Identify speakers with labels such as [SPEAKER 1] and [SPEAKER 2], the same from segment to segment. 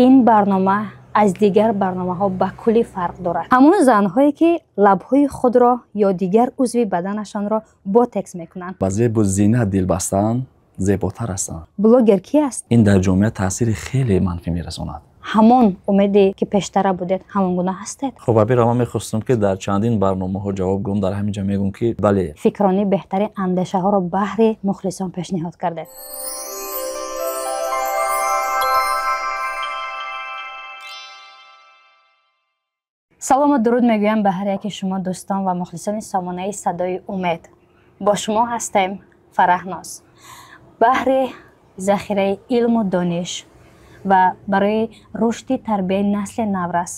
[SPEAKER 1] Ин барнома аз дигар барномаҳо ба куллӣ фарқ дорад. Ҳамон занҳое ки лабҳои худро ё дигар узви баданашонро ботекс мекунанд,
[SPEAKER 2] ба зебу зинат дил бастаанд, зеботар ҳастанд.
[SPEAKER 1] Блогер ки аст?
[SPEAKER 2] Ин дар ҷомеа таъсири хеле манфӣ мерасонад.
[SPEAKER 1] Ҳамон умеде ки пештара будед, ҳамон гуна ҳастед?
[SPEAKER 2] Хуб, абира, ман мехостам ки дар чандин барномаҳо ҷавоб гӯям, дар ҳамин ҷо мегӯям ки бале.
[SPEAKER 1] Фикронӣ беҳтарин андешаҳоро баҳри мухлисон пешниҳод кардед. Салому дуруд мегӯям ба ҳар яки шумо дӯстон ва мухлисони сомонаи Садои Умед. Бо шумо ҳастем Фараҳноз. Баҳри захираи илму дониш ва барои рушди тарбияи насли наврас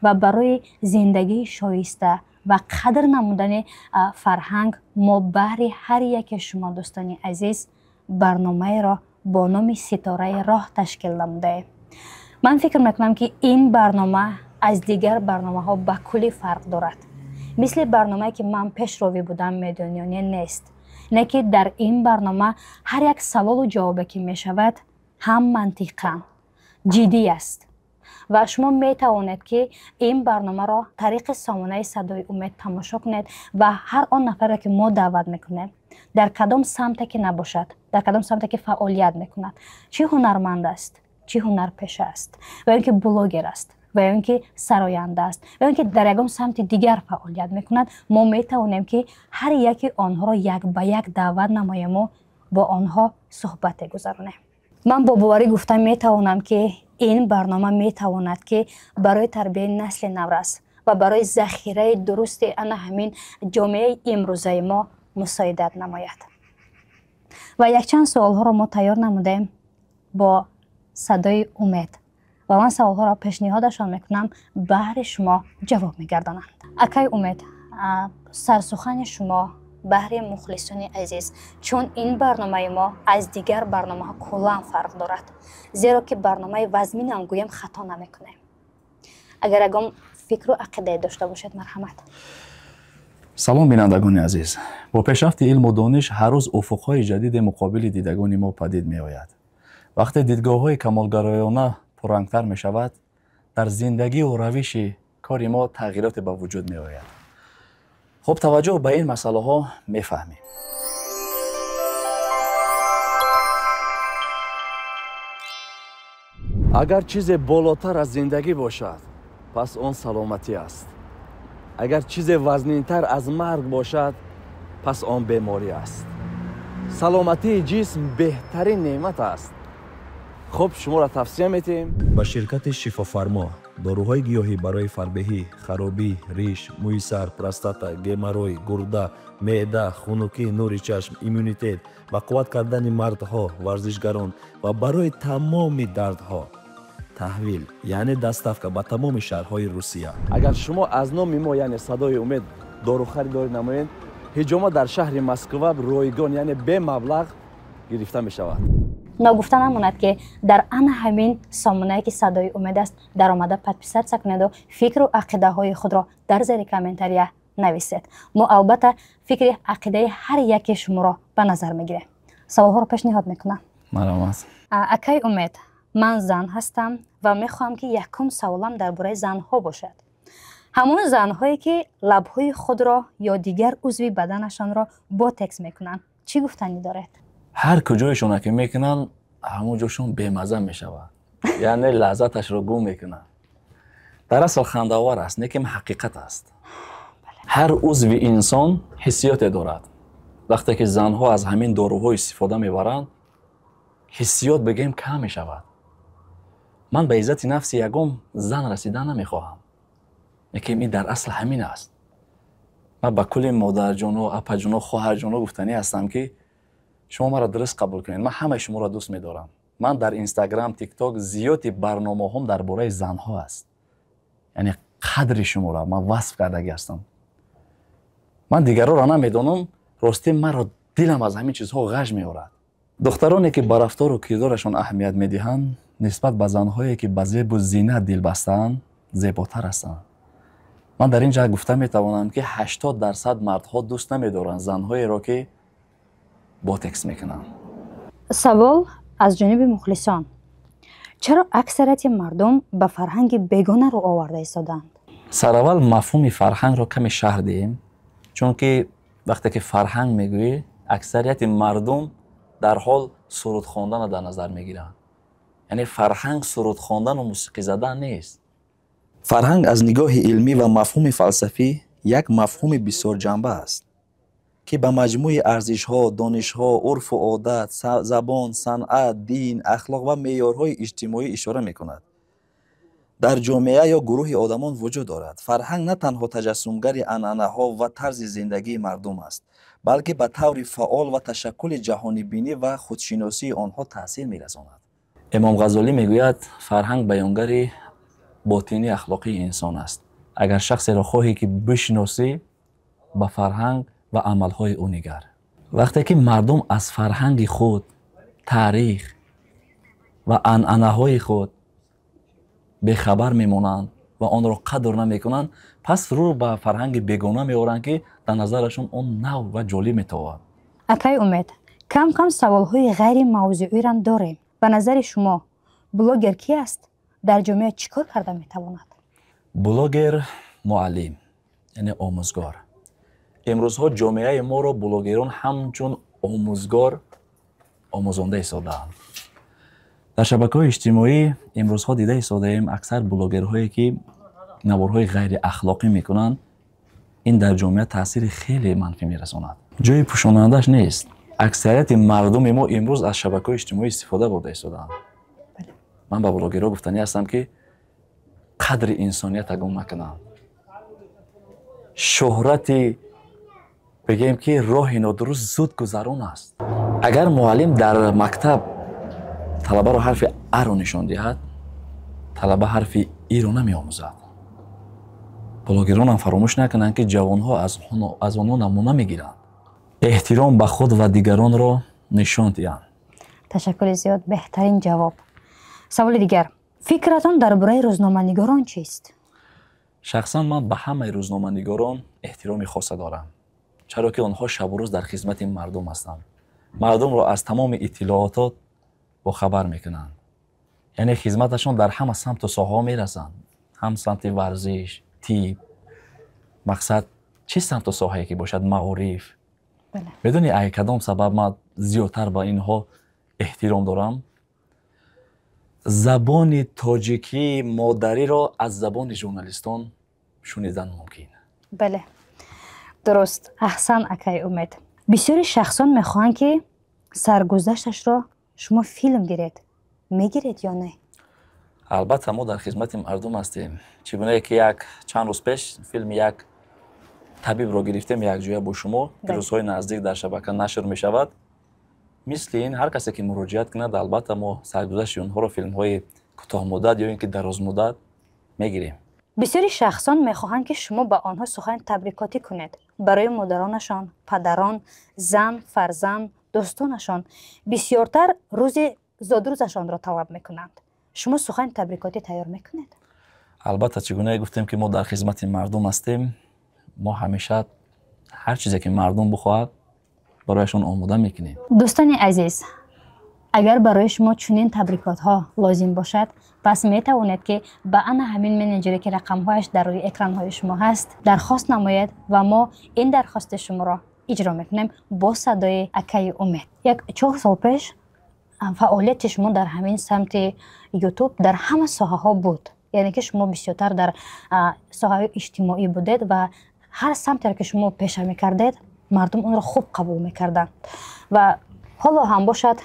[SPEAKER 1] ва барои зиндагии шоиста ва қадр намудани фарҳанг мо баҳри ҳар яки шумо дӯстони азиз барномаеро бо номи Ситораи роҳ ташкил намудаем. Ман фикр мекунам ки ин барнома аз дигар барномаҳо ба куллӣ фарқ дорад. Мисли барномае ки ман пешровӣ будам медониёне нест. Не ки дар ин барнома ҳар як саволу ҷавобе ки мешавад ҳам мантиқан ҷиддӣ аст ва шумо метавонед ки ин барномаро тариқи сомонаи Садои Умед тамошо кунед ва ҳар он нафаре ки мо даъват мекунем дар кадом самте ки набошад, дар кадом самте ки фаъолият мекунад, чӣ ҳунарманд аст, чӣ ҳунарпеша аст ва ё ин ки блогер аст ва ё ин ки сароянда аст ва ё ин ки дар ягон самти дигар фаъолият мекунад, мо метавонем ки ҳар яки онҳоро як ба як даъват намоему бо онҳо суҳбате гузаронем. Ман бо боварӣ гуфта метавонам ки ин барнома метавонад ки барои тарбияи насли наврас ва барои захираи дурусти ана ҳамин ҷомеаи имрӯзаи мо мусоидат намояд. Ва якчанд суолҳоро мо тайёр намудаем бо Садои Умед ва ман саволҳоро пешниҳодашон мекунам, баҳри шумо ҷавоб мегардонанд. Акай Умед, сарсухани шумо баҳри мухлисони азиз, чун ин барномаи мо аз дигар барномаҳо куллан фарқ дорад, зеро ки барномаи вазминам гӯям хато намекунем. Агар ягон фикру ақидае дошта бошед, марҳамат.
[SPEAKER 2] Салом, бинандагони азиз. Бо пешрафти илму дониш ҳар рӯз уфуқҳои ҷадиде муқобили дидагони мо падид меояд. Вақте дидгоҳҳои камолгароёна пуррангтар мешавад, дар зиндагиву равиши кори мо тағйироте ба вуҷуд меояд. Хуб, таваҷҷӯҳ ба ин масъалаҳо мефаҳмем. Агар чизе болотар аз зиндагӣ бошад, пас он саломатӣ аст. Агар чизе вазнинтар аз марг бошад, пас он беморӣ аст. Саломатии ҷисм беҳтарин неъмат аст. Хуб, шуморо тавсия метиҳем
[SPEAKER 3] ба ширкати Шифофармо. Доруҳои гиёҳӣ барои фарбеҳӣ, харобӣ, риш, мӯи сар, простата, геморрой, гурда, меъда, хунукӣ, нури чашм, иммунитет ва қувват кардани мардҳо, варзишгарон ва барои тамоми дардҳо. Таҳвил, яъне доставка ба тамоми шаҳрҳои Русия.
[SPEAKER 2] Агар шумо аз номи мо, яъне Садои Умед, дору харидорӣ намоед, ҳиҷома дар шаҳри Москва ройгон, яъне бемаблағ гирифта мешавад.
[SPEAKER 1] Ногуфта намонад ки дар ана ҳамин сомонае ки Садои Умед аст даромада подписаться кунеду фикру ақидаҳои худро дар зери комментария нависед. Мо албатта фикри ақидаи ҳар яки шуморо ба назар мегирем. Саволҳоро пешниҳод мекунам.
[SPEAKER 2] Марҳамат.
[SPEAKER 1] Акай Умед, ман зан ҳастам ва мехоҳам ки якум саволам дар бораи занҳо бошад. Ҳамон занҳое ки лабҳои худро ё дигар узви баданашонро ботекс мекунанд, чӣ гуфтанӣ доред?
[SPEAKER 2] Ҳар куҷоешона ки мекунанд, ҳамон ҷошон бемаза мешавад, яъне лаззаташро гум мекунанд. Дар асл хандаовар аст, лекин ҳақиқат аст. Ҳар узви инсон ҳиссиёте дорад. Вақте ки занҳо аз ҳамин доруҳо истифода мебаранд, ҳиссиёт бигем кам мешавад. Ман ба иззати нафси ягон зан расидан намехоҳам, лекин ин дар асл ҳамин аст. Ман ба кулли модарҷоно, апаҷоно, хоҳарҷоно гуфтанӣ ҳастам ки шумо маро дуруст қабул кунед. Ман ҳамаи шуморо дӯст медорам. Ман дар Инстаграм, Тикток зиёди барномаҳом дар бораи занҳо аст. Яъне қадри шуморо ман васф кардагӣ ҳастам. Ман дигарҳоро намедонам, ростӣ маро дилам аз ҳамин чизҳо ғаж меорад. Духтароне ки ба рафтору кирдорашон аҳамият медиҳанд, нисбат ба занҳое ки ба зебу зинат дил бастаанд, зеботар ҳастанд. Ман дар ин ҷо гуфта метавонам ки 80% мардҳо дӯст намедоранд занҳоеро ки ботекс мекунанд.
[SPEAKER 1] Савол аз ҷониби мухлисон. Чаро аксарияти мардум ба фарҳанги бегона рӯ оварда истодаанд?
[SPEAKER 2] Сараввал мафҳуми фарҳангро каме шарҳ диҳем, чунки вақте ки фарҳанг мегӯӣ, аксарияти мардум дар ҳол суруд хонданро дар назар мегиранд. Яъне фарҳанг суруд хондану мусиқӣ задан нест.
[SPEAKER 4] Фарҳанг аз нигоҳи илмӣ ва мафҳуми фалсафӣ як мафҳуми бисёрҷанба аст, ки ба маҷмӯи арзишҳо, донишҳо, урфу одат, забон, санъат, дин, ахлоқ ва меъёрҳои иҷтимоӣ ишора мекунад. Дар ҷомеа ё гурӯҳи одамон вуҷуд дорад. Фарҳанг на танҳо таҷассумгари анъанаҳо ва тарзи зиндагии мардум аст, балки ба таври фаъол ва ташаккули ҷаҳонибинӣ ва худшиносии онҳо таъсир мерасонад.
[SPEAKER 2] Имом Ғазолӣ мегӯяд, фарҳанг баёнгари ботинии ахлоқии инсон аст. Агар шахсеро хоҳӣ ки бишиносӣ, ба фарҳанг ва амалҳои ӯ нигар. Вақте ки мардум аз фарҳанги худ, таърих ва анъанаҳои худ бехабар мемонанд ва онро қадр намекунанд, пас рӯ ба фарҳанги бегона меоранд, ки дар назарашон он нав ва ҷолиб метавонад.
[SPEAKER 1] Акай Умед, кам-кам саволҳои ғайримавзӯирам дорем. Ба назари шумо блогер ки аст? Дар ҷомеа чӣ кор карда метавонад?
[SPEAKER 2] Блогер муаллим, яъне омӯзгор. Имрӯзҳо ҷомеаи моро блогерон ҳамчун омӯзгор омӯзонда истодаанд. Дар шабакаҳои иҷтимоӣ имрӯзҳо дида истодаем, аксар блогерҳое ки наворҳои ғайриахлоқӣ мекунанд, ин дар ҷомеа таъсири хеле манфӣ мерасонад. Ҷои пӯшонандааш нест. Аксарияти мардуми мо имрӯз аз шабакаҳои иҷтимоӣ истифода бурда истодаанд. Ман ба блогерҳо гуфтанӣ ҳастам, ки қадри инсониятро гум накунанд. Шӯҳрати бигем ки роҳи нодуруст зуд гузарон аст. Агар муаллим дар мактаб талабаро ҳарфи аро нишон диҳад, талаба ҳарфи иро намеомӯзад. Блогеронам фаромӯш накунанд, ки ҷавонҳо аз онҳо намуна мегиранд. Эҳтиром ба худ ва дигаронро нишон диҳанд.
[SPEAKER 1] Ташаккури зиёд, беҳтарин ҷавоб. Саволи дигар. Фикратон дар бораи рӯзноманигорон чист?
[SPEAKER 2] Шахсан ман ба ҳамаи рӯзноманигорон эҳтироми хоса дорам, чаро ки онҳо шабу рӯз дар хизмати мардум ҳастанд. Мардумро аз тамоми иттилоотот бохабар мекунанд. Яъне хизматашон дар ҳама самту соҳаҳо мерасанд. Ҳам самти варзиш, тиб, мақсад чӣ самту соҳае ки бошад, маориф. Медонӣ, ай кадом сабаб ман зиёдтар ба инҳо эҳтиром дорам? Забони тоҷикии модариро аз забони журналистон шунидан мумкин.
[SPEAKER 1] Бале, дуруст. Аҳсан, акай Умед. Бисёри шахсон мехоҳанд, ки саргузашташро шумо филм гиред. Мегиред ё не?
[SPEAKER 2] Албатта, мо дар хизмати мардум ҳастем. Чӣ гунае ки як чанд рӯз пеш филми як табибро гирифтем якҷоя бо шумо, ки рӯзҳои наздик дар шабака нашр мешавад. Мисли ин ҳар касе ки муроҷиат кунад, албатта мо саргузашти онҳоро филмҳои кӯтоҳмуддат ё ин ки дарозмуддат мегирем.
[SPEAKER 1] Бисёри шахсон мехоҳанд, ки шумо ба онҳо сухани табрикотӣ кунед барои модаронашон, падарон, зан, фарзанд, дӯстонашон. Бисёртар рӯзи зодрӯзашонро талаб мекунанд. Шумо сухани табрикотӣ тайёр мекунед?
[SPEAKER 2] Албатта, чӣ гунае гуфтем ки мо дар хизмати мардум ҳастем, мо ҳамеша ҳар чизе ки мардум бихоҳад, барояшон омода мекунем.
[SPEAKER 1] Дӯстони азиз, агар барои шумо чунин табрикотҳо лозим бошад, пас метавонед, ки ба ана ҳамин менеҷере, ки рақамҳояш дар рӯи экранҳои шумо ҳаст, дархост намоед ва мо ин дархости шуморо иҷро мекунем бо садои акаи Умед. Як 4 сол пеш фаъолияти шумо дар ҳамин самти Ютуб дар ҳама соҳаҳо буд, яъне ки шумо бисёртар дар соҳаҳои иҷтимоӣ будед ва ҳар самтеро ки шумо пеша мекардед, мардум онро хуб қабул мекарданд. Ва ҳоло ҳам бошад,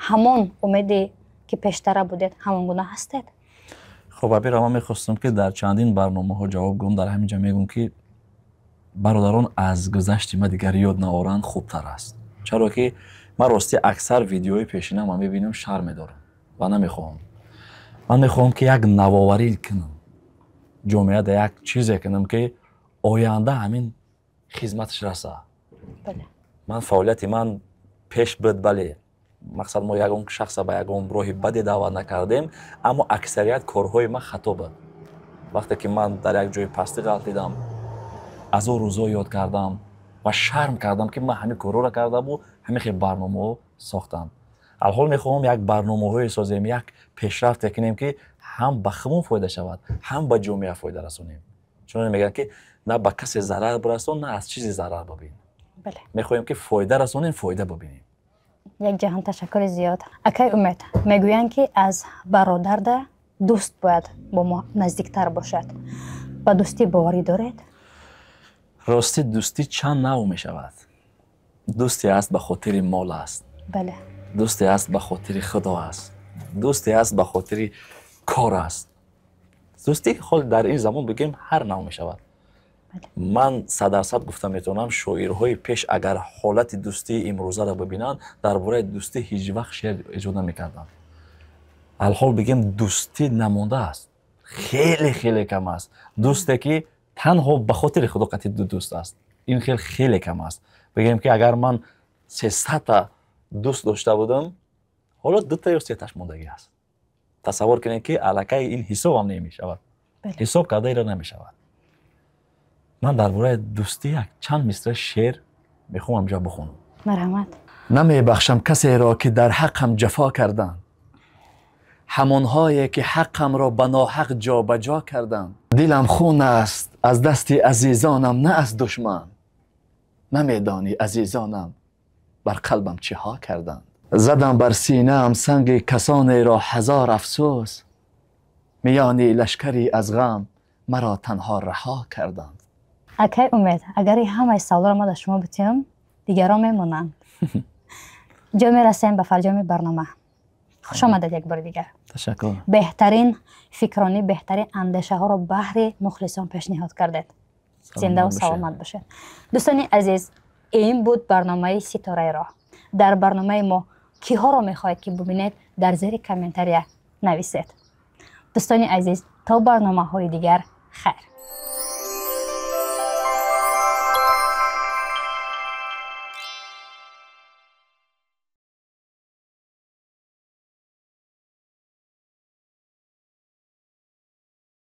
[SPEAKER 1] ҳамон Умеде ки пештара будед, ҳамон гуна ҳастед?
[SPEAKER 2] Хуб, абира, ман мехостам, ки дар чандин барномаҳо ҷавоб гӯм. Дар ҳамин ҷо мегӯм, ки бародарон аз гузашти ма дигар ёд наоранд, хубтар аст, чаро ки ман ростӣ аксар видеои пешинама мебинам, шарм медорам ва намехоҳам. Ман мехоҳам, ки як навоварӣ кунам, ҷомеа да як чизе кунам, ки оянда ҳамин хизматаш раса. Ман фаъолияти ман пеш буд, бале, мақсад мо ягон шахса ба ягон роҳи баде даъват накардем, аммо аксарият корҳои ман хато буд. Вақте ки ман дар як ҷои пастӣ ғалтидам, аз он рӯзҳо ёд кардам ва шарм кардам, ки ман ҳамин корҳоро кардаму ҳамин хел барномаҳо сохтам. Алҳол мехоҳам як барномаҳое созем, як пешрафте кунем, ки ҳам ба худмон фоида шавад, ҳам ба ҷомеа фоида расонем. Чунон мегӯянд, ки на ба касе зарар бирасон, на аз чизе зарар бибин. Мехоҳем, ки фоида расонем, фоида бибинем.
[SPEAKER 1] Як ҷаҳон ташаккури зиёд, акай Умед. Мегӯянд, ки аз бародарда дӯст бояд бо мо наздиктар бошад. Ба дӯстӣ боварӣ доред?
[SPEAKER 2] Ростӣ, дӯстӣ чанд нав мешавад. Дӯсте аст, ба хотири мол аст. Дӯсте аст, ба хотири Худо аст. Дӯсте аст, ба хотири кор аст. Дӯстӣ ҳол дар ин замон, бигем, ҳар нав мешавад. Ман 100% гуфта метавонам, шоирҳои пеш агар ҳолати дӯстии имрӯзаро бибинанд, дар бораи дӯстӣ ҳеҷ вақт шеър эҷод намекарданд. Алҳол, бигем, дӯстӣ намондааст, хеле хеле кам аст дӯсте, ки танҳо ба хотири Худо қатъи дӯст аст. Ин хел хеле кам аст. Бигем, ки агар ман 300-та дӯст дошта будам, ҳоло дута ё сеташ мондагӣ аст. Тасаввур кунед, ки аллакай ин ҳисобам намешавад, ҳисоб карда ира намешавад. Ман дар бораи дӯстӣ як чанд мисра шеър мехоҳам инҷа бихонам.
[SPEAKER 1] Марҳамат.
[SPEAKER 2] Намебахшам касеро, ки дар ҳаққам ҷафо карданд, ҳамонҳое ки ҳаққамро ба ноҳақ ҷобаҷо карданд. Дилам хун аст аз дасти азизонам, на аз душман. Намедонӣ, азизонам бар қалбам чиҳо карданд. Задам бар синаам санги касонеро, ҳазор афсӯс, миёни лашкари аз ғам маро танҳо раҳо карданд.
[SPEAKER 1] Акай Умед, агар ҳамаи саволро ма дар шумо битиҳам, дигарон мемонанд. Ҷо мерасем ба фарҷоми барнома. Хуш омадед як бори дигар.
[SPEAKER 2] Ташаккур.
[SPEAKER 1] Беҳтарин фикронӣ, беҳтарин андешаҳоро баҳри мухлисон пешниҳод кардед. Зиндаву саломат бошед. Дӯстони азиз, ин буд барномаи «Ситораи роҳ». Дар барномаи мо киҳоро мехоҳед, ки бубинед, дар зери комментария нависед. Дӯстони азиз, то барномаҳои дигар.